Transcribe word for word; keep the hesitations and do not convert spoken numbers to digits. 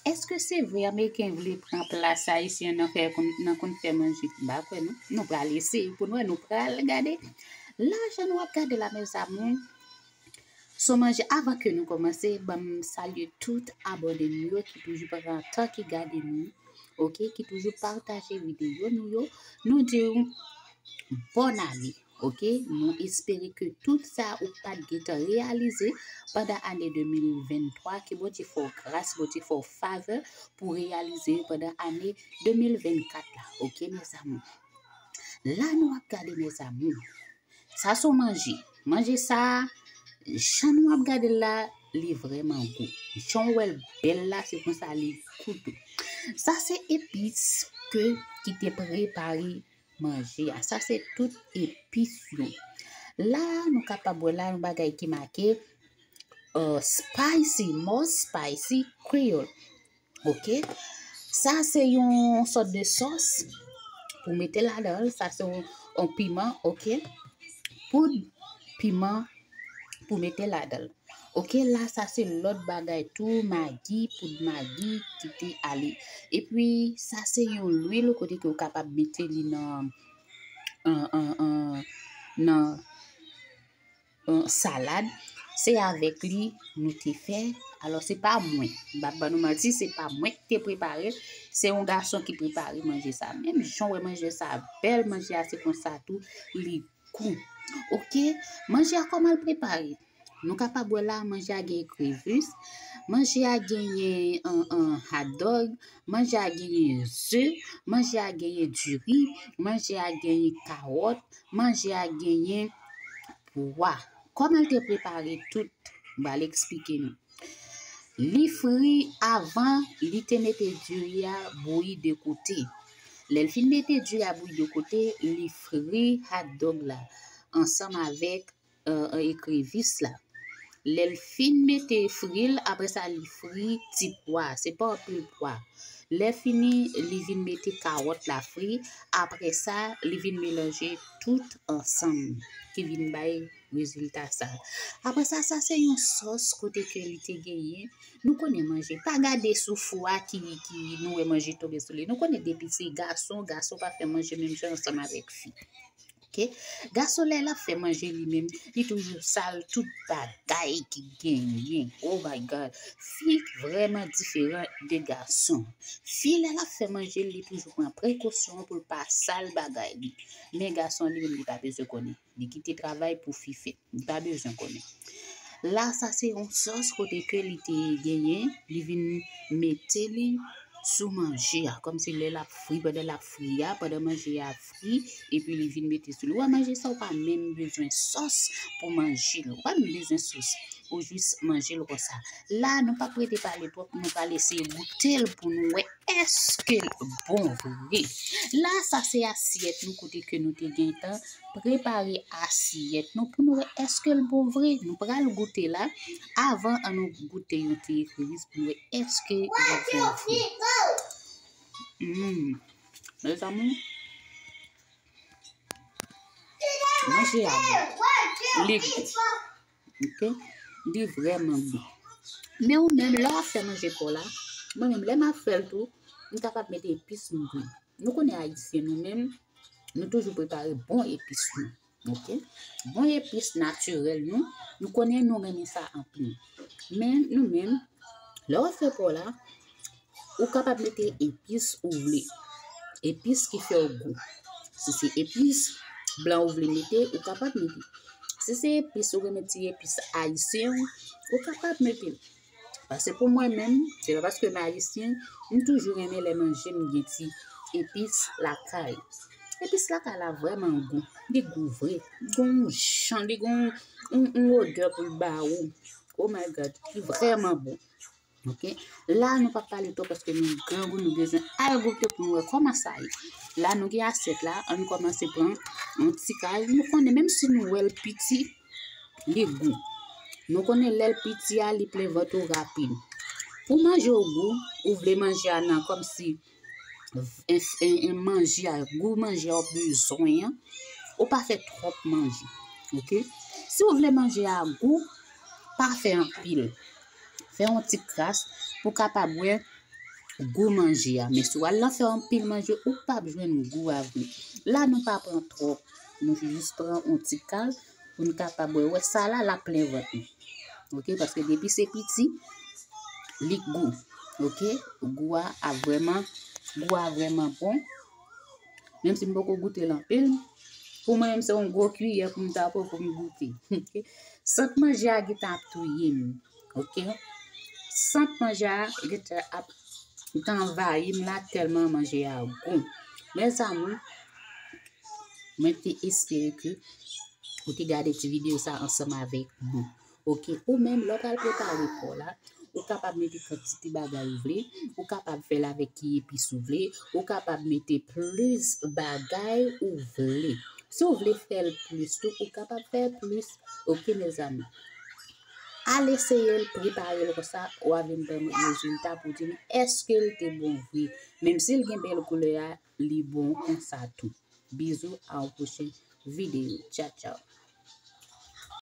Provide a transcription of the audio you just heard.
Èske se vre Ameriken vle pran plas Ayisyen nan fè konn, nan konn fè manje? M pa kwè non. Nou pral eseye pou n wè, nou pral gade. Lajan nou ap gade la, mes amours. So manje, avan ke nou kòmanse, ban m salye tout abòne nou yo ki toujou pran tan ki gade nou, oke, ki toujou pataje videyo nou yo. Nou di w bòn ane, oke. Nou espere ke tout sa ou pa t gentan reyalize pandan ane de mil venntwa, ke Bondye fè w gras, Bondye fè w favè pou reyalize yo pandan ane de mil vennkat la, oke, mes amours. La nou ap gade, mes amours. Sa se yon manje. Manje sa, jan nou ap gade l la, li vrèman gou. Jan w wè l bèl la, se konsa li gou tou. Sa se epis ke, ki te prepare manje a. Sa se tout epis yo. La, nou kapab wè la yon bagay ki make, euh, spicy, more spicy Creole. Oke. Sa se yon sòt de sòs pou mete ladan l. Sa se yon, yon piman, oke. Poud piman pou mete ladan l. Oke, la sa se lòt bagay tou, magi, poud magi ki te ale. Epi sa se yon lwil kote ke w kapab mete li nan, an, an, an, nan, an, salad. Se avèk li nou te fè. Alò, se pa mwen. M p ap ban nou manti, se pa mwen ki te prepare l. Se yon gason ki prepare manje sa. Menm jan w wè manje sa bèl, manje a se konsa tou, li gou. Oke, manje a kòman l prepare? Nou kapab wè la, manje a genyen krevis, manje a genyen, an, an, hot dog, manje a genyen ze, manje a genyen diri, manje a genyen kawòt, manje a genyen pwa. Kòman l te prepare tout? M pral eksplike nou. Li fri avan, li te mete diri a bouyi de kote. Lè l fin mete diri a bouyi de kote, li fri hot dog la ansanm avèk, euh, ekrevis la. Lè l fin mete fri l, apre sa li fri ti pwa, se pa anpil pwa. Lè fini, li vin mete kawòt la fri, apre sa, li vin melanje tout ansanm, ki vin bay rezilta sa. Apre sa, sa se yon sòs kote ke li te genyen. Nou konnen manje, pa gade sou fou a ki, ki nou wè manje tonbe sou li. Nou konnen depi se gason, gason pa fè manje menm jan ansanm avèk fi. Oke? Gason lè l ap fè manje li menm, li toujou sal tout bagay ki genyen. Oh my God. Fi vrèman diferan de gason. Fi lè l ap fè manje, li toujou pran prekosyon pou l pa sal bagay li. Men gason li menm, li pa bezwen konnen. Li kite travay pou fi fè. Li pa bezwen konnen. La, sa se yon sòs kote ke li te genyen, li vin mete li sou manje a. Kòmsi lè l ap fri, pandan l ap fri a, pandan manje a fri, epi li vin mete sou li. Ou wè manje sa, ou pa menm bezwen sòs pou manje l. Ou pa menm bezwen sòs. Ou jis manje l konsa. La, nou p ap rete pale twòp, nou pral eseye goute l pou nou wè èske l bon vre. La, sa se asyèt nou kote ke nou te gentan prepare asyèt nou pou nou wè èske l bon vre. Nou pral goute la. Avan, an nou goute yon ti ekrevis pou nou wè èske li bon vre. Mm. Mes amours, manje a bon. Li gou. Oke? Li vrèman gou. Men ou menm, lè w ap fè manje pa w la, mwen menm, lè m ap fè l tou, m kapab mete epis m vle. Nou konnen Ayisyen nou menm, nou toujou prepare bon epis nou. Oke? Bon epis natirèl nou, nou konnen nou renmen sa anpil. Men nou menm, lè w ap fè pa w la, ou kapab mete epis ou vle. Epis ki fè w gou. Si se epis blan ou vle mete, ou kapab mete. Si se epis, ou renmen ti epis ayisyen, ou kapab mete. Paske pou mwen menm, se pa paske m ayisyen, m toujou renmen lè manje m gen ti epis lakay. Epis lakay la vrèman gou. Li gou vre. Li gon jan, li gon yon, yon odè pou l ba ou. Oh my God, li vrèman bon. Oke? La, nou p ap pale twòp paske nou grangou, nou bezwen al goute pou nou wè kòman sa ye. La, nou gen asyèt la, ann kòmanse pran yon ti kal. Nou konnen, menm si nou wè l piti, li gou. Nou konnen lè l piti a, li plen vant ou rapid. Pou manje w gou, ou vle manje a nan kòmsi en, en, en manje a, gou manje a w bezwen an, ou pa fè twòp manje. Oke? Si w vle manje a gou, pa fè anpil. Fè yon ti kras pou w kapab wè gou manje a. Men si w al nan fè anpil manje, ou p ap jwenn gou a vre. La, nou pa pran twòp. Nou jis pran yon ti kal pou n kapab wè. Wè sa la, l ap plen vant nou. Oke, paske depi se piti, li gou. Oke, gou a ap vrèman, gou a vrèman bon. Menm si m poko goute l anpil, pou mwen menm se yon gwo kiyè pou m ta pran pou m goute. Oke? Sant manje a gentan ap touye m. Oke? Sant manje a gentan ap, gentan anvayi m la tèlman manje a gou. Mezanmi, mwen te espere ke ou te gade ti videyo sa ansanm avèk mwen. Oke, ou menm, lè w pral prepare pò la, ou kapab mete kantite bagay ou vle, ou kapab fè l avèk ki epis ou vle, ou kapab mete plis bagay ou vle. Si w vle fè l plis tou, ou kapab fè l plis. Oke, mezanmi. Al eseye l, prepare l konsa, w a vin ban m rezilta pou di m èske l te bon vre. Menm si l gen bèl koulè a, li bon konsa tou. Bizou, a yon pwochen videyo. Tchaw, tchaw.